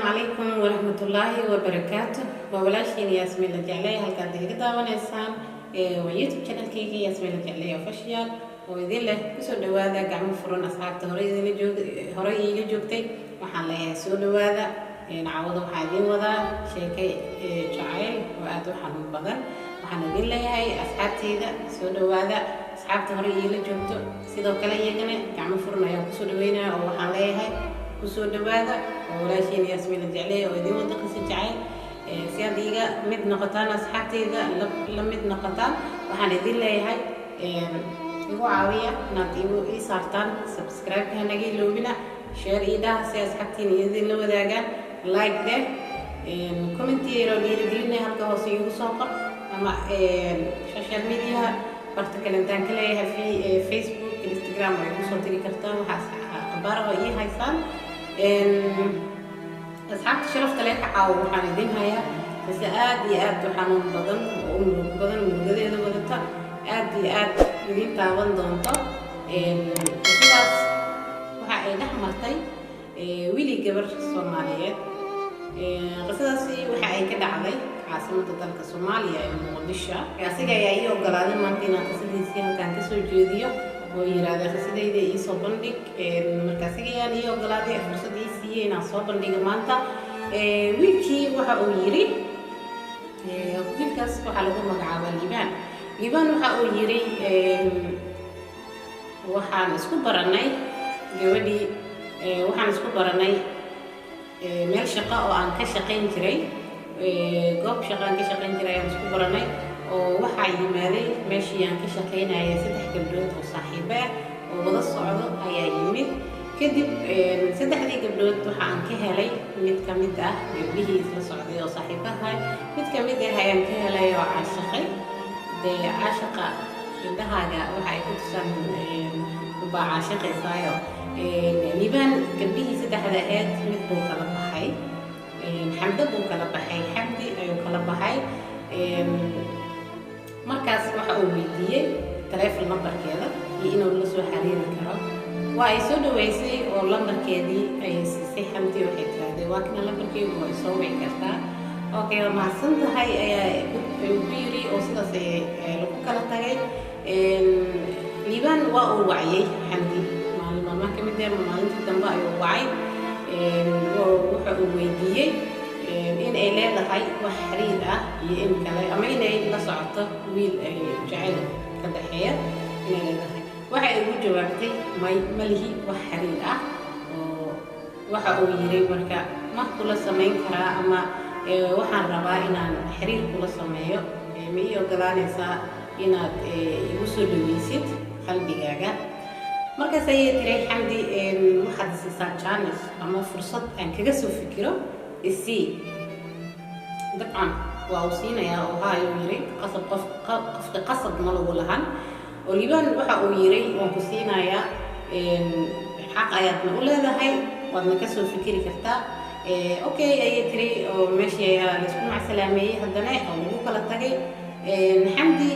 Calaykum waraxmatullaahi wabarakaatu. Waa walaashiin Yaasmiin la Jeclay. Halkaad iga daawanaysaan waa YouTube channelkayga Yaasmiin la Jeclay Official, oo idin leh kusoo dhawaada gacmo furan. Asxaabta hore idinla joog, hore iila joogtay, waxaan leeyahay soo dhawaada. Caawada waxaa idiin wadaa sheekay jacayl oo aada u xanuun badan. Waxaan idin leeyahay, asxaabteyda, soo dhawaada. Asxaabta hore iila joogto sidoo kale iyagana gacmo furan ayaan kusoo dhaweynaya, oo waxaan leeyahay kusoo dhawaada. Oo walaashiin Yaasmiin la Jeclay oo idiin wada qisa jacayl. Si aad iiga mid noqotaan, asxaabteyda la mid noqotaan, waxaan idin leeyahay igu caawiya inaad igu ii saartaan subscribe-ka, hanaga iloobina, share ii dhaha si asxaabtiina idin la wadaagaan, like deh, comment yaroo dhiirigelinaya halka hoose iigu soo qor, ama social media barta kale intaan ka leeyahay, Facebook, Instagram, waa igu soo diri kartaan waxaas akhbaar oo ii haysaan. Asxaabta sharafta leh, ka caawo waxaan idin hayaa qiso aad iyo aad u xanuun badan oo u murug badan, murugadeeda wadata, aad iyo aad idin taaban doonto. Qisadaas waxa ay dhex martay wiili gabar Soomaaliyeed. Qisadaasi waxa ay ka dhacday caasimadda dalka Soomaaliya ee Muqdisho. Asiga ayaa ii ogolaaday maanta inaan qisadiisii halkaan kasoo jeediyo, oo yiraahday qisadayda iisoo bandhig. Marka asiga ayaan ii ogolaaday, fursad ii siiyey inaan soo bandhigo maanta. Wiilkii waxa uu yiri, wiilkaas waxaa lagu magacaabaa Liibaan. Liibaan waxa uu yiri, waxaan isku baranay gabadhii, waxaan isku baranay meel shaqo oo aan ka shaqayn jiray. Goob shaqo aan ka shaqayn jiray ayaan isku baranay, oo waxaa yimaaday meeshii aan ka shaqaynayay saddex gabdhood oo saaxiibo ah oo wada socdo ayaa yimid. Kadib saddexdii gabdhood waxa aan ka helay mid ka mid ah gabdhihii isla socday oo saaxiibahay. Mid ka mid ah ayaan ka helay oo caashaqay. Dee caashaqa indhahaaga waxa ay ku tusaan baa caashaqaysaayo. Liibaan gabdhihii saddexda aheyd mid buu kala baxay, Xamdo buu kala baxay, Xamdi ayuu kala baxay. Markaas waxa uu weydiiyey taleefon lambarkeeda iyo inuu la soo xiriiri karo. Waa ay soo dhaweysay oo lambarkeedii ayay siisay Xamdi. Waxay tiraahday, "Waa kana lambarkeygu, waa soo wici kartaa." "Okay, waa mahadsan tahay," ayaa ayuu ku yiri, oo sidaas ayay lagu kala tagay. Liibaan waa uu waciyey Xamdi maalin maalmaha ka mid ah, maalintii dambe ayuu wacay. Wuxa uu weydiiyey in ay leedahay wax xiriir ah iyo in kale, ama inay la socoto wiil ay jacayl ka dhexeeya inay leedahay. Waxa ay ugu jawaabtay, "May, malihi wax xiriir ah." Oo waxa uu yiri, "Marka ma kula samayn karaa, ama waxaan rabaa inaan xiriir kula sameeyo, ma ii ogolaanaysaa inaad igu soo dhaweysid qalbigaaga?" Markaas ayay tiray Xamdi, "Waxaad siisaa chance ama fursad aan kaga soo fikiro isii." Dabcan waa uu siinayaa oo haa ayuu yiri. Qasab qof, qofka qasab ma lagu lahan. Oo Liibaan waxa uu yiri, "Waan ku siinayaa, xaq ayaadna u leedahay, waadna kasoo fikiri kartaa." "Okay," ayay tiri, oo meeshii ayaa laysku macsalaameeyey haddana oo lagu kala tagay. Xamdi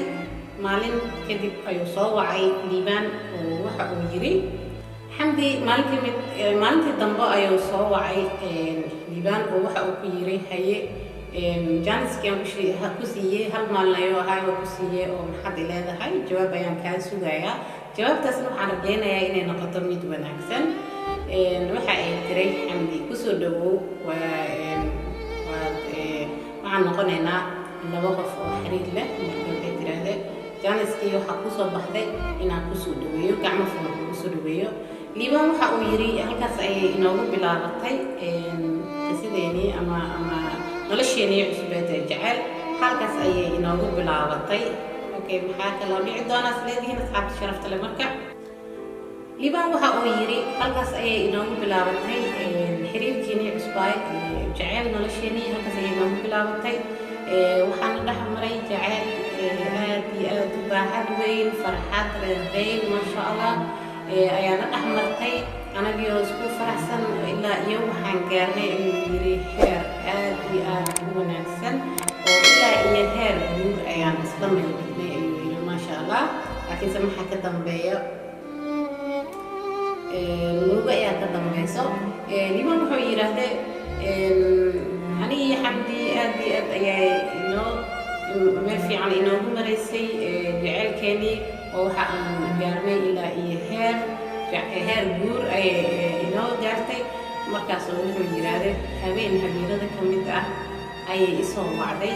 maalin kadib ayuu soo wacay Liibaan, oo waxa uu yiri, Xamdi maalin kamid, maalintii dambe ayuu soo wacay Liibaan, oo waxa uu ku yiri, "Haye, chance-kii aan ku siiyey hal maalin ayuu ahaa, oo ku siiyey, oo maxaad i leedahay? Jawaab ayaan kaa sugayaa, jawaabtaasna waxaan rajaynayaa inay noqoto mid wanaagsan." Waxa ay tiray Xamdi, "Kusoo dhawow, waad waxaan noqonaynaa laba qof oo xiriir leh." Marka waxay tirahdee, chance-kii waxaa kusoo baxday inaan kusoo dhaweeyo, gacmo furan kusoo dhaweeyo. Liibaan waxa uu yiri, halkaas ayay inoogu bilaabatay qisadeenii ama nolosheenii cusbeed ee jecel, halkaas ayay inoogu bilaabatay. Okay, maxaa kaloo dhici doonaa is leedihiin, asxaabta sharafta leh? Marka Liibaan waxa uu yiri, halkaas ayay inoogu bilaabatay xiriirkeenii cusbaay jecel, nolosheenii halkaas ayay inoogu bilaabatay. Waxaana dhex maray jaceyl aad iyo aad u baaxad weyn, farxad, reerreyn, maasha Allah, ayaana dhex martay, anagii oo isku faraxsan, ilaa iyo waxaan gaarnay, ayuu yiri, heer aad iyo aad u wanaagsan, oo ilaa iyo heer guur ayaan isla meel dhignay, ayuu yiri, maasha Allah. Laakiinse maxaa ka dambeeya? Murugo ayaa ka dambeyso. Liibaan wuxuu yidhaahdee, Aniga iyo Xamdi aad iyo aad ayay inoo meel fiican inoogu maraysay jaceylkeenii, oo waxa aan gaarnay ilaa iyo heer guur ayay inoo gaartay. Markaas oo wuxuu yidhaahday, habeen habeenada ka mid ah ayay isoo wacday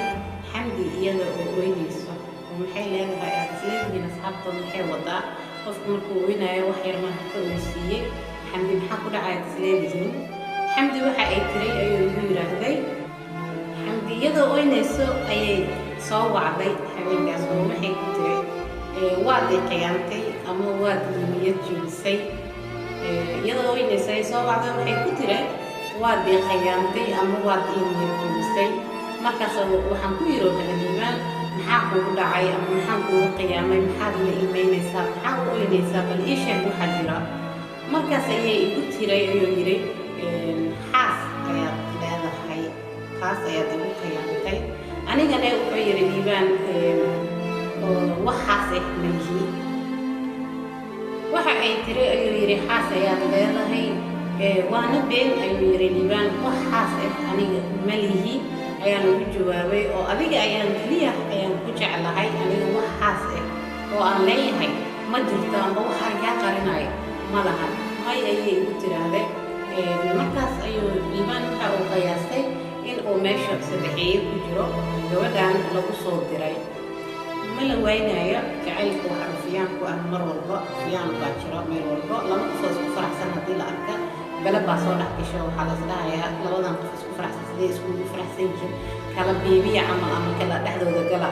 Xamdi iyada oo oynayso. Oo maxay leedahay aad isleedihiin, asxaabta? Maxay wadaa? Qofku markuu oynayo wax yar maaha ka oysiiyey. Xamdi maxaa ku dhacay aad isleedihiin? Xamdi waxa ay tiray ayuu igu yidhaahday, Xamdi iyadoo oynayso ayay soo wacday habeenkaas, oo waxay ku tiray, "Waad i khiyaantay ama waad ii niyad jebisay." Iyadoo oynayso ay soo wacday, waxay ku tiri, "Waad i khiyaantay ama waad ii niyad jebisay." Markaas waxaan ku yiri oo kale, "Liibaan, maxaa kugu dhacay ama maxaan kugu qiyaamay? Maxaad la ilmeynaysaa? Maxaa u oynaysaa? Bal ii sheeg waxaa jira." Markaas ayay igu tiray ayuu yiri, "Xaas ayaad leedahay, taas ayaad igu khiyaantay." Anigana wuxuu yiri Liibaan, waxaas eh malihi. Waxa ay tiri ayuu yiri, "Xaas ayaad leedahay." Waana been ayuu yiri Liibaan, waxaas eh aniga malihi ayaan ugu jawaabay, oo adiga ayaan keliya ayaan ku jeclahay. Aniga waxaas eh oo aan leeyahay ma jirto, amba waxaan kaa qarinayo ma lahan. "May," ayay igu tiraahday. Markaas ayuu Liibaan waxa uu qiyaastay in uu meesha saddexeeye ku jiro, gabadhan lagu soo diray. Ma la waynayo jacaylka, waxa rufiyaan ku ah mar walba, rufiyaan baa jiro meel walba. Laba qof oo isku faraxsan haddii la arka, bele baa soo dhex gasho. Waxaa las dhahayaa, labadan qof isku faraxsan sidee iskugu faraxsan yihiin? Kala biibiya camal ama kala dhexdooda gala.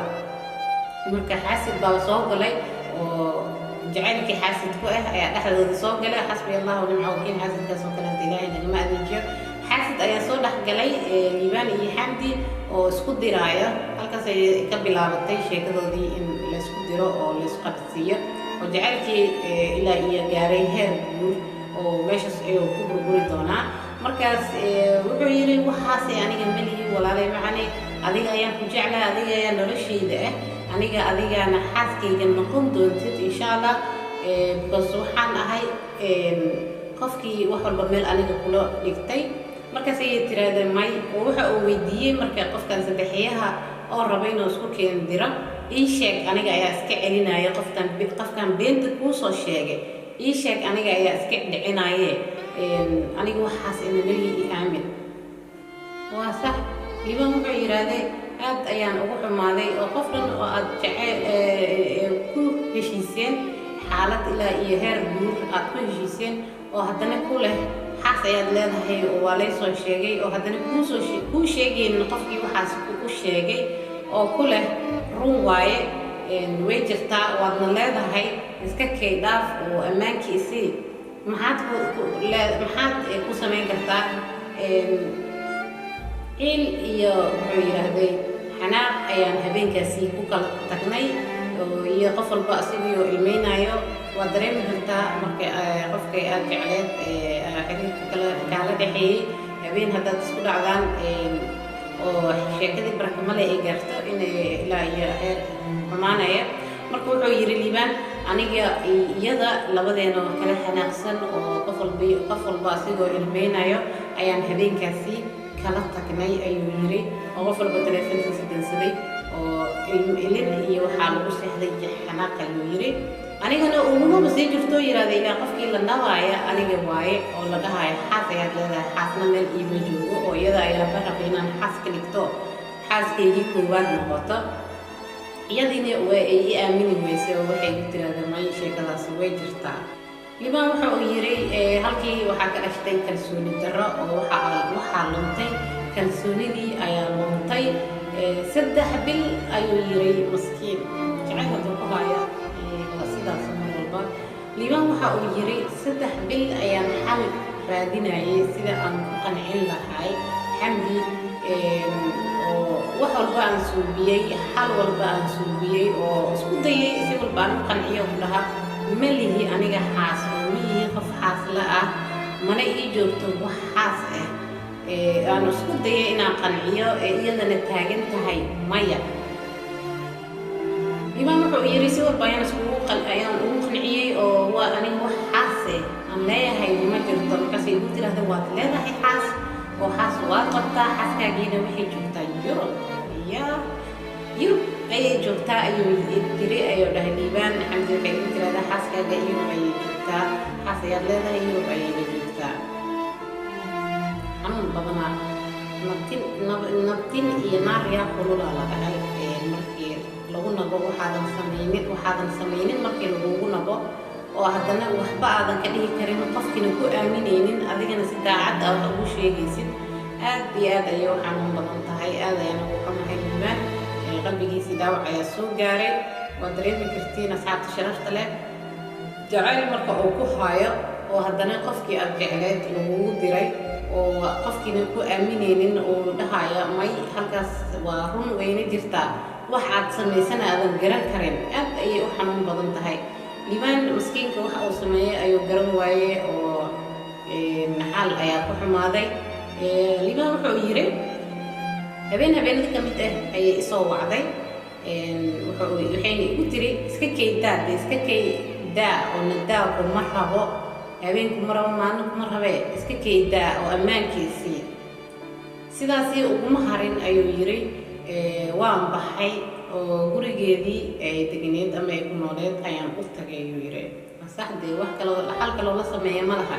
Marka xaasid baa soo galay, oo jacaylkii xaasid ku ah ayaa dhexdooda soo galay. Xasbi Allahu nicma wakiil. Xaasidkaas oo kale hadda Ilaahay nagama adeejiyo. Xaasid ayaa soo dhex galay Liibaan iyo Xamdi oo isku diraayo. Halkaas ayay ka bilaabatay sheekadoodii in laysku diro oo laysku qabadsiiyo, oo jacaylkii ilaa iyo gaaray heer guur oo meeshaas ayuu ku burburi doonaa. Markaas wuxuu yidhi, "Waxaase aniga melihi, walaalay macane. Adiga ayaan ku jeclahay, adiga ayaa noloshayda ah, aniga adigana xaaskayga noqon doontid insha Allah, because waxaan ahay qofkii wax walba meel aniga kula dhigtay." Markaas ayay tirahdeen may. Oo waxa uu weydiiyey marka qofkan saddexyaha oo raba inuu isku keen diro, "Ii sheeg, aniga ayaa iska celinaya qoftan, qofkan beenta kuu soo sheegay ii sheeg, aniga ayaa iska dhicinaye. Aniga waxaas ina melihi, i aamin." Waa sax. Liibaan wuxuu yidhaahday, aad ayaan ugu xumaaday, oo qof dhan oo aad jeceyl ku heshiiseen, xaalad ilaa iyo heer guur aad ku heshiiseen, oo haddana ku leh xaas ayaad leedahay oo waa lay soo sheegay, oo haddana kuusoo kuu sheegaynin qofkii waxaas u sheegay, oo ku leh run waaye, way jirtaa, waadna leedahay, iska kay dhaaf oo ammaankii isii, maxaad maxaad ku samayn kartaa? Ciil iyo wuxuu yidhaahday xanaaq ayaan habeenkaasi ku kala tagnay, iyo qof walba asigoo ilmeynayo. Waad dareemi kartaa marka qofkay aad jecleed xiriirka kala kaala dhexeeyey, habeen haddaad isku dhacdaan oo sheekadii barakamale ay gaarto inay ilaa iyo heer xumaanaya. Marka wuxuu yidhi Liibaan, aniga iyada labadeena oo kala xanaaqsan oo qof walba asigoo ilmeynayo ayaan habeenkaasi kala tagnay ayuu yidhi, oo qof walba taleefonkiisa dansaday, oo ilin iyo waxaa lagu seexday iyo xanaaq ayuu yidhi. Anigana ugumaba sii jirto yidhahda, ilaa qofkii la nabaaya aniga waaye, oo la dhahayo xaas ayaad leedahay, xaasna meel iima joogo, oo iyada ayaa ba rabay inaan xaas ka dhigto, xaaskaygii koowaad noqoto. Iyadiina way ay ii aamini weysay oo waxay igu tiraahdaa may, sheekadaasi way jirtaa. Liibaan waxa uu yidhi, halkii waxaa ka dhashtay kalsooni darro, oo waxaa luntay kalsoonidii ayaa luntay. 3 bil ayuu yidhi, maskiin jacayl hadduu ku haya waa sidaas mar walba. Liibaan waxa uu yidhi, 3 bil ayaan xal raadinayay sida aan ku qancin lahay Xamdi, oo wax walba aan suubiyey, xal walba aan suubiyey, oo isku dayay si walba aan u qanciyo, ku dhahaa ma lihi aniga xaas, oo ma lihi qof xaasla ah, mana ii joogto wax xaas ah. Aan isku dayay inaan qanciyo ee iyadana taagan tahay maya. Liibaan wuxuu yidhi, si walba ayaan iskugu ayaan ugu qanciyey, oo waa aniga wax xaase aan leeyahay ma jirto. Markaasay igu tiraahda, "Waad leedahay xaas." Oo xaas waad qabtaa, xaaskaagiina waxay joogtaa Yurub. Ya, Yurub ayay joogtaa ayuu tiri, ayuu dhahay Liibaan. Xamdi waxay igu tiraahdaa xaaskaaga Yurub ayay joogtaa, xaas ayaad leedahay, Yurub ayayna joogtaa. Xanuun badanaa, nabtin nabtin iyo naar yaa kululaa la dhahay. Markii lagu nabo waxaadan samaynin, waxaadan samaynin markii lagugu nabo oo haddana waxba aadan ka dhihi karin, qofkiina ku aaminaynin, adigana si daacad ah wax ugu sheegaysid, aad iyo aad ayay u xanuun badan tahay. Aad ayaan ugu xumahay Liibaan, qalbigiisii dhaawac ayaa soo gaaray. Waad dareemi kartiin, asxaabta sharafta leh, jacayl marka uu ku haayo oo haddana qofkii aad jecleed lagugu diray oo qofkiina ku aaminaynin, uu dhahaya may, halkaas waa run wayna jirtaa, wax aad samaysana aadan garan karin, aad ayay u xanuun badan tahay. Liibaan maskiinka waxa uu sameeyey ayuu garan waayey oo xaal ayaa ku xumaaday. Liibaan wuxuu yiri, habeen habeenada ka mid ah ayay isoo wacday, waxayna igu tiri iska kaydaa de, iska kaydaa oo nadaa, kuma rabo, habeen kuma rabo, maalin kuma rabee, iska kaydaa oo ammaankiisii. Sidaasii uguma harin ayuu yiri, waan baxay oo gurigeedii ay degneed ama ay ku nooleed ayaan u tagay ayuu yiri. Saxdee, wax kaloo xal kaloo la sameeya ma laha.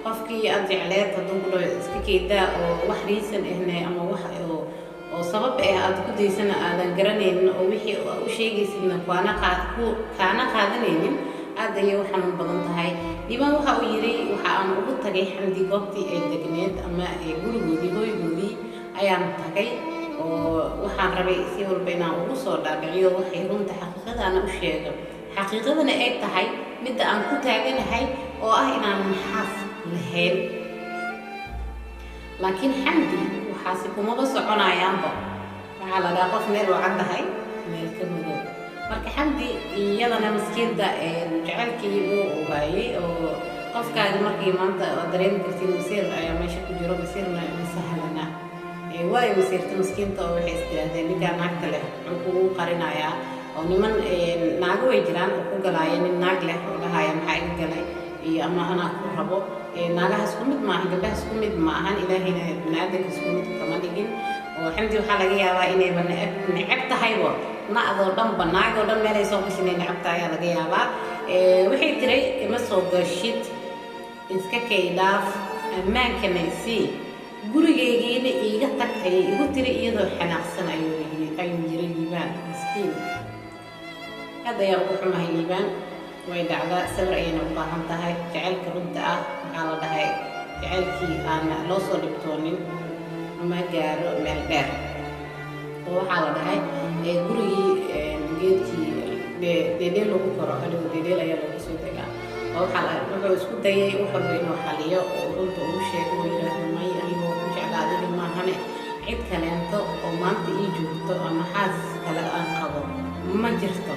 Qofkii aad jecleed hadduu ku dhaho iska kaydaa oo wax reason ahne ama wax oo sabab ah aad ku daysana aadan garanaynin oo wixii u sheegaysidna kaana qaad ku kaana qaadanaynin, aad ayay u xanuun badan tahay. Liibaan waxa uu yiri, waxa aan ugu tagay Xamdi goobtii ay degneed ama gurigoodii, hoygoodii ayaan tagay oo waxaan rabay si walba inaan ugu soo dhaadhiciyo waxay runta xaqiiqadaana u sheego, xaqiiqadana ay tahay midda aan ku taaganahay oo ah inaan maxaas lahayn. Laakiin Xamdi waxaasi kumaba soconayaanba. Waxaa la dhahaa qof meel u caddahay meel ka madow. Marka Xamdi iyadana maskiinta jacaylkii uu ogaayey oo qofkaagi markii maanta waad dareemi kartiin, masiir ayaa meesha ku jiro, masiirna ma sahlana. Waayo masiirta maskiinta oo waxay istirahdeen ninkaa naagta leh muxuu kugu qarinayaa? Oo niman naago way jiraan oo ku galaaya nin naag leh oo dhahaya maxaa iga galay iyo ama anaa ku rabo. Naagaha isku mid maahan, gabdhaha isku mid ma ahan, Ilaahayna baniaadanka isku mid kama dhigin. Oo Xamdi waxaa laga yaabaa inayba neceb neceb tahaybo na'doo dhanba, naagoo dhan meelay soo gashin inay neceb tahay ayaa laga yaabaa. Waxay tiray ima soo gashid, iska kay dhaaf, ammaankana isii, gurigaygiina iiga tag ayay igu tiri iyadoo xanaaqsan ayuu yiri Liibaan. Miskiin, aad ayaa ugu xumahay Liibaan. Way dhacdaa, sabir ayayna u baahan tahay. Jacaylka runta ah waxaa la dhahay jacaylkii aan loo soo dhibtoonin ma gaaro meel dheer. Oo waxaa la dhahay gurigii geedkii dheedheel lagu koro hadhow dheedheel ayaa loogu soo degaa. Oo waxaa la wuxuu isku dayay wax walba inuu xaliyo oo runta ugu sheego oo yidhaahdo may, anigoo ku jecla adiga maahane cid kaleento oo maanta ii joogto ama xaas kale aan qabo ma jirto.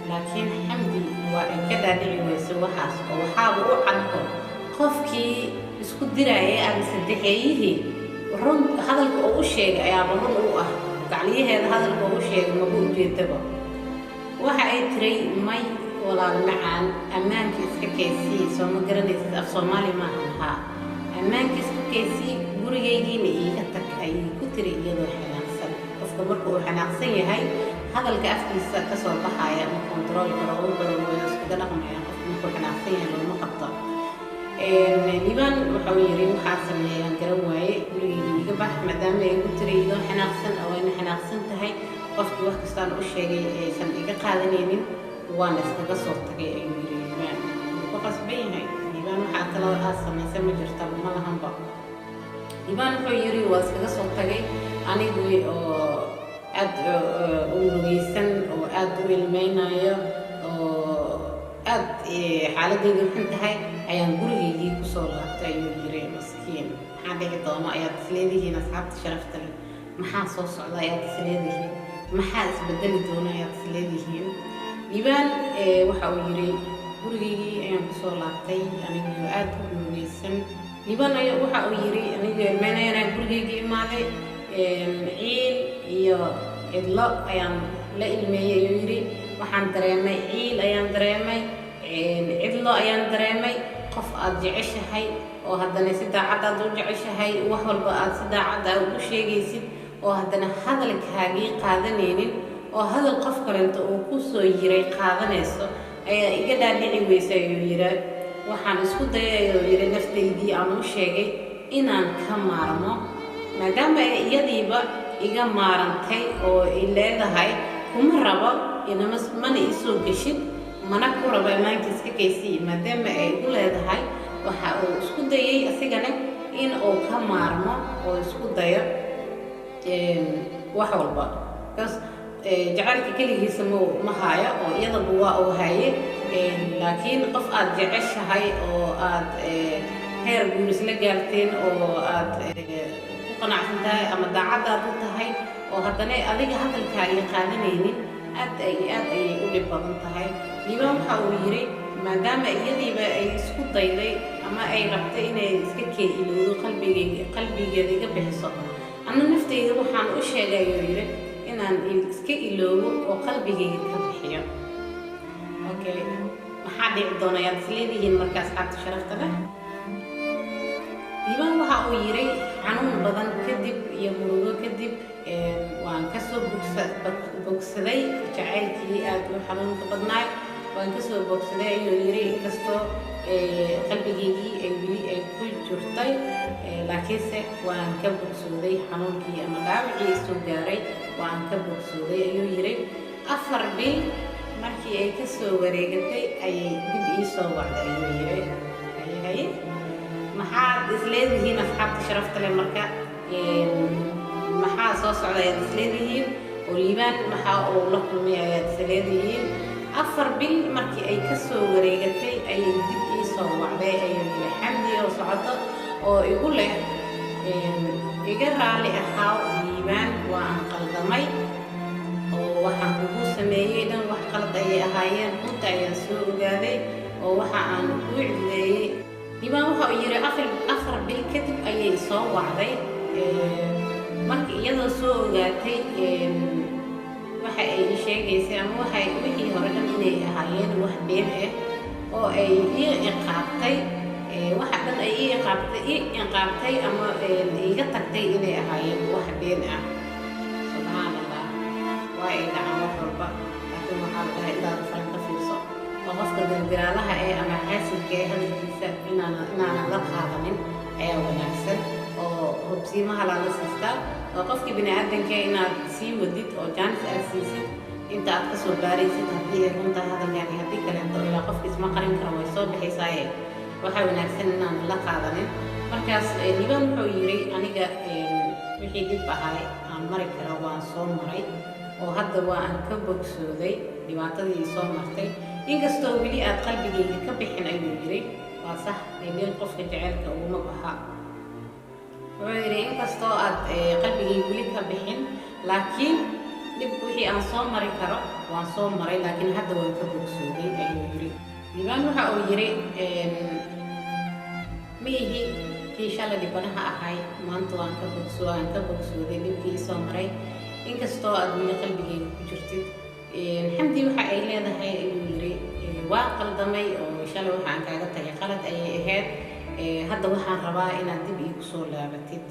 Laakiin Xamdi waa ay ka dhaadhici weyso waxaas oo waxaaba u cadbo qofkii isku diraayay ama saddexeeyihii run hadalka oo u sheegay ayaaba run u ah. Gacliyaheeda hadalka oo u sheegay maba ujeedaba. Waxa ay tiray may, walaal macaan, ammaanka iska keysii, soo ma garanaysid af Soomaali maahan haa, ammaanka iska keysii, gurigaygiina iiga tag ayay ku tiri iyadoo xanaaqsan. Qofka marka uu xanaaqsan yahay hadalka afkiisa kasoo baxaya ma control karo, wuxuu rabo iskaga dhaqmaya. Qofka markuu xanaaqsan yahay looma qabto. Liibaan wuxuu yiri waxaa sameeyaan garan waaye, gurigeygii iga bax maadaama ay igu tiri iyadoo xanaaqsan oo ayna xanaaqsan tahay, qofkii wax kastaan u sheegay aysan iga qaadanaynin, waana iskaga soo tagay ayuu yiri Liibaan. Wuu ku qasban yahay Liibaan, waxaa kaloo aad samaysay ma jirtaba, ma lahanba. Liibaan wuxuu yiri waa iskaga soo tagay anigii oo aad u murugaysan oo aad u ilmeynayo oo aad xaaladeydu xun tahay ayaan gurigeygii kusoo laabtay ayuu yiri. Maskiin, maxaa dhici doono ayaad isleedihiin, asxaabta sharafta leh? Maxaa soo socda ayaad isleedihiin? Maxaa isbedeli doona ayaad isleedihiin? Liibaan waxa uu yiri gurigeygii ayaan kusoo laabtay anigoo aad u murugaysan. Liibaan ayaa waxa uu yiri anigoo ilmeynaya ayaan gurigeygii imaaday, ciil iyo cidlo ayaan la ilmeeyey ayuu yiri. Waxaan dareemay ciil ayaan dareemay, cidlo ayaan dareemay. Qof aad jeceshahay oo haddana si daacad aad u jeceshahay, wax walba aad si daacad ah ugu sheegaysid, oo haddana hadalkaagii qaadanaynin oo hadal qof kaleento uu ku soo yiray qaadanayso ayaa iga dhaadhici weysa, ayuu yiri. Waxaan isku dayay, ayuu yiri, naftaydii aan u sheegay inaan ka maarmo, maadaama ay iyadiiba iga maarantay oo ay leedahay kuma rabo, inama mana isoo geshid, mana ku rabo, ammaanka iska kaysii, maadaama ay igu leedahay, waxa uu isku dayay asigana in uu ka maarmo oo isku dayo wax walba, because jacaylka keligiisa ma haayo oo iyadaba waa uu haye. Laakiin qof aad jeceshahay oo aad heer guur isla gaarteen oo aad ku qanacsan tahay ama daacadaad u tahay, oo haddana adiga hadalkaagii qaadanaynin, aad ay aad ayay u dhib badan tahay. Liibaan waxa uu yiri, maadaama iyadiiba ay isku dayday ama ay rabtay inay iska kee ilowdo, qalbigayga qalbigeeda iga bixiso, anna naftayda waxaan u sheegay, ayuu yiri, inaan iska iloobo oo qalbigayga ka bixiyo. Okay, maxaa dhici doona ayaad isleedihiin marka, asxaabta sharafta leh? Liibaan waxa uu yiri, xanuun badan kadib iyo murugo kadib waan kasoo bogsaday jacaylkii aad u xanuunka badnaay, waan kasoo bogsaday, ayuu yiri. Inkastoo qalbigaygii ay weli ay ku jirtay, laakiinse waan ka bogsooday xanuunkii ama dhaawacii soo gaaray, waan ka bogsooday, ayuu yiri. 4 bil markii ay kasoo wareegatay ayay dib ii soo wacday, ayuu yiri. Haye haye, maxaad isleedihiin, asxaabta sharafta leh? Marka maxaa soo socda ayaad isleedihiin? Oo Liibaan maxaa uu la kulmay ayaad isleedihiin? 4 bil markii ay kasoo wareegatay ayay dib ii soo wacday, ayuu yiri, Xamdi oo socoto oo igu leh, iga raali ahaaw Liibaan, waa aan qaldamay oo waxaan kugu sameeyey dhan wax qalad ayay ahaayeen, runta ayaan soo ogaaday oo waxa aan kuu cidleeyey. Liibaan waxa uu yiri, 4 bil kadib ayay soo wacday, marka iyadoo soo ogaatay waxa ay sheegaysay ama waxay wixii hore dhan inay ahaayeen wax been ah oo ay ii ciqaabtay, waxa dhan ay ii ciqaabtay ama iiga tagtay inay ahaayeen wax been ah. Subxaan Allah, waa ay dhacaan wax walba, laakiin waxaa la dhahay intaada falan ka fiirso oo qofka dildiraalaha eh ama xaasidka ee hadalkiisa inaanan la qaadanin ayaa wanaagsan, oo hubsiimaha lala siistaa oo qofkii bini aadanka inaad sii wadid oo jaanis aad siisid inta aad kasoo baaraysid haddii ay runtahay hadalkaani, haddii kaleeto ilaa qofki isma qarin karo, way soo bixaysaaye, waxaa wanaagsan inaan la qaadanin. Markaas Liibaan wuxuu yiri, aniga wixii dhib ahay aan mari karo waan soo maray oo hadda waa aan ka bogsooday dhibaatadii soo martay, inkastoo weli aad qalbigayga ka bixin, ayuu yiri. Waa sax, dheel qofka jaceylka uguma baxa. Wuxuu yidhi, inkastoo aad qalbigayga weli ka bixin, laakiin dhib wixii aan soo mari karo waan soo maray, laakiin hadda waan ka bogsooday, ayuu yidhi. Liibaan waxa uu yidhi, ma ihi kii shalay dhibanaha ahay maanta, waan ka bogsooday dhibkii soo maray, inkastoo aad weli qalbigayga ku jirtid. Xamdi waxa ay leedahay, ayuu yidhi, waan qaldamay oo shalay waxa aan kaaga tagay qalad ayay ahayd, hadda waxaan rabaa inaad dib iigu soo laabatid,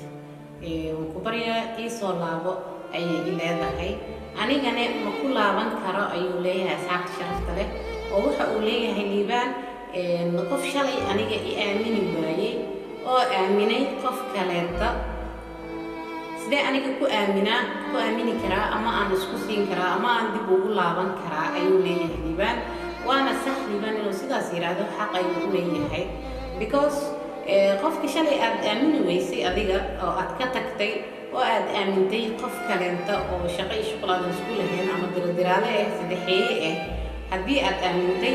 waan ku baryaa, ii soo laabo, ayay i leedahay. Anigane ma ku laaban karo, ayuu leeyahay, asxaabta sharafta leh. Oo waxa uu leeyahay Liibaan, qof shalay aniga i aamini waayey oo aaminay qof kaleeta, sidee aniga ku aaminaa, ku aamini karaa ama aan isku siin karaa ama aan dib ugu laaban karaa, ayuu leeyahay Liibaan. Waana sax Liibaan inuu sidaas yidhaahdo, xaq ayuu u leeyahay, because qofka shalay aad aamini weysay adiga oo aad ka tagtay oo aad aamintay qof kaleenta oo shaqo iyo shuqul aadan isku lahayn ama diradiraale ah, saddexeeye ah, haddii aad aamintay,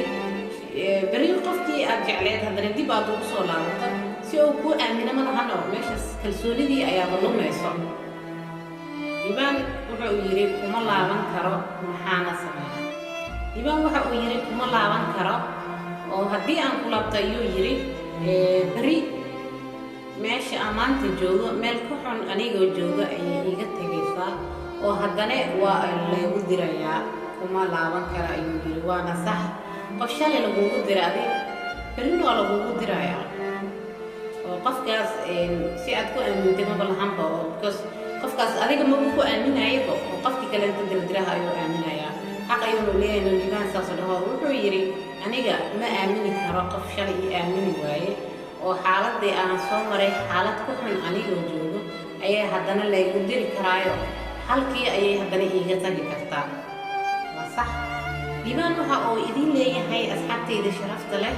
beri qofkii aad jecleed haddana dib aad ugu soo laabato, si uu kuu aamino ma lahano, meeshaas kalsoonidii ayaaba lumayso. Liibaan wuxuu yidhi, kuma laaban karo, maxaana sameeya? Liibaan waxa uu yidhi, kuma laaban karo oo haddii aan ku laabto, ayuu yidhi, beri meesha aan maanta joogo meel ka xun anigoo joogo ayay iiga tegaysaa oo haddana waa laygu dirayaa, kuma laaban karo, ayuu yidhi. Waana sax, qof shalay lagugu dira adig Berrina waa lagugu dirayaa oo qofkaas si aad ku aamintay maba lahanba, oo because qofkaas adiga maba ku aaminayaba, oo qofkii kale inta dirdiraha ayuu aaminayaa. Xaq ayuunu leeyahay inuu Liibaan saas dhaho. Wuxuu yidhi, aniga ma aamini karo qof shalay ii aamini waaye, oo xaaladii aan soo maray xaalad ku xun anigoo joogo ayaa haddana laygu diri karaayo, halkii ayay haddana iiga tagi kartaa. Waa sax. Liibaan waxa uu idin leeyahay, asxaabtayda sharafta leh,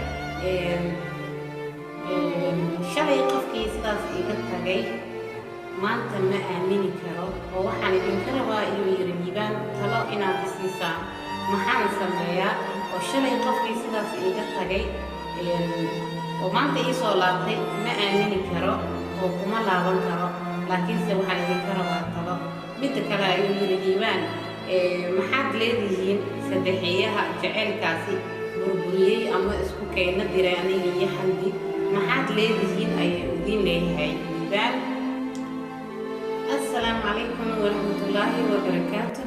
shalay qofkii sidaas iiga tagay maanta ma aamini karo, oo waxaan idinka rabaa, ayuu yiri Liibaan, talo inaad isiisaan. Maxaan sameeyaa oo shalay qofkii sidaas iiga tagay oo maanta ii soo laabtay ma aamini karo oo kuma laaban karo, laakiinse waxaan idinka rabaa talo. Midda kale, ayuu yiri Liibaan, maxaad leedihiin saddexeeyaha jaceylkaasi burburiyey ama isku keena diray aniga iyo Xamdi? Maxaad leedihiin, ayuu idin leeyahay Liibaan. Assalaamu calaykum waraxmatullaahi wabarakaatu.